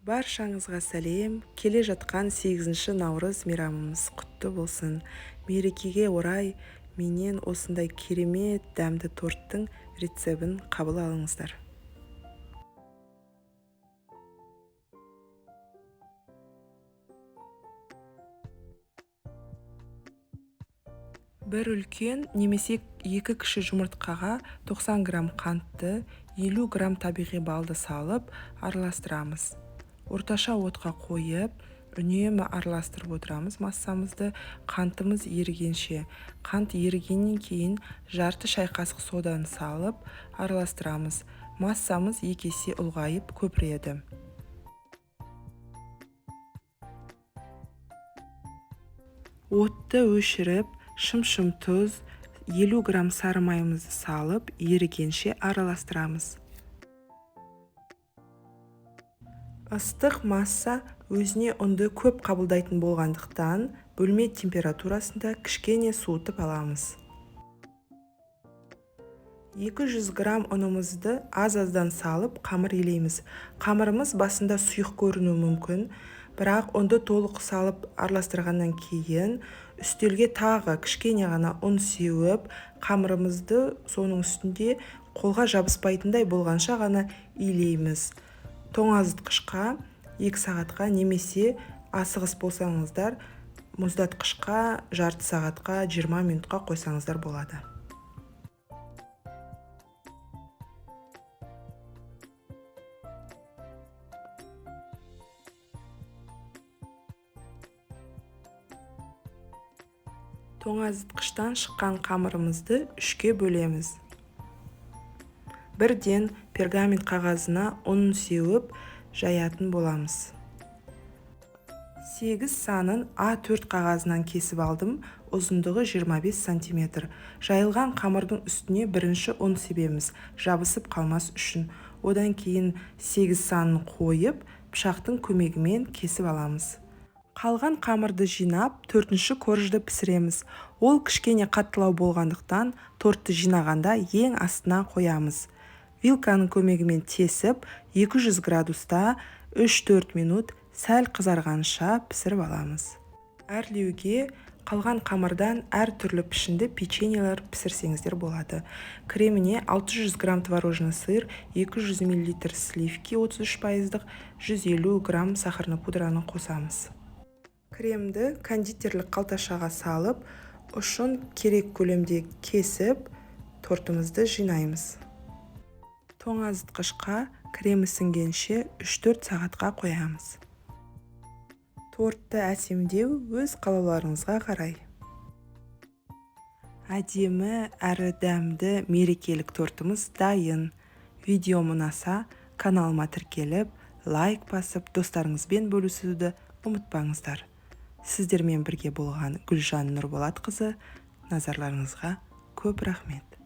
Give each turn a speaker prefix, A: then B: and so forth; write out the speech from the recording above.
A: Баршаңызға сәлем! Келе жатқан 8 наурыз мейрамымыз құтты болсын! Мерекеге орай менен осындай керемет дәмді торттың рецебін қабыл алыңыздар. Бір үлкен немесе екі кіші жұмыртқаға 90 грамм қантты, 50 грамм табиғи балды салып араластырамыз. Орташа отқа қойып, үнемі араластырып отырамыз массамызды, қантымыз ерігенше. Қант ерігеннен кейін жарты шай қасық соданы салып араластырамыз. Массамыз екі есе ұлғайып көпіреді. Отты өшіріп, шым-шым тұз, 50 грамм сары майымызды салып, ерігенше араластырамыз. Ыстық масса өзіне ұнды көп қабылдайтын болғандықтан, бөлме температурасында кішкене суытып аламыз. 200 грамм ұнымызды аз-аздан салып қамыр илейміз. Қамырымыз басында сұйық көрінуі мүмкін, бірақ ұнды толық салып араластырғаннан кейін үстелге тағы кішкене ғана ұн сеуіп, қамырымызды соның үстінде қолға жабыспайтындай болғанша ғана илейміз. Тоңазытқышқа 2 сағатқа немесе асығыс болсаңыздар, мұздатқышқа жарты сағатқа 20 минутқа қойсаңыздар болады. Тоңазытқыштан шыққан қамырымызды 3-ке бөлеміз. Бірден пергамент қағазына ұн сеуіп жаятын боламыз. 8 санын А4 қағазынан кесіп алдым, ұзындығы 25 сантиметр. Жайылған қамырдың үстіне бірінші ұн себеміз, жабысып қалмас үшін. Одан кейін 8 санын қойып, пышақтың көмегімен кесіп аламыз. Қалған қамырды жинап, 4-ші коржды пісіреміз. Ол кішкене қаттылау болғандықтан, тортты жинағанда ең астына қоямыз. Вилканың көмегімен тесіп, 200 градуста 3-4 минут сәл қызарғанша пісіріп аламыз. Әрлеуге қалған қамырдан әр түрлі пішінді печеньелер пісірсеңіздер болады. Креміне 600 грамм творожный сыр, 200 миллилитр сливки 33%, 150 грамм сахарный пудраны қосамыз. Кремді кондитерлік қалташаға салып, ұшын керек көлемде кесіп, тортымызды жинаймыз. Тоңазытқышқа кремі сіңгенше 3-4 сағатқа қоямыз. Тортты әсемдеу өз қалауларыңызға қарай. Әдемі әрі дәмді мерекелік тортымыз дайын. Видеом ұнаса, каналыма тіркеліп, лайк басып, достарыңызбен бөлісуді ұмытпаңыздар. Сіздермен бірге болған Гүлжан Нұрболатқызы, назарларыңызға көп рахмет.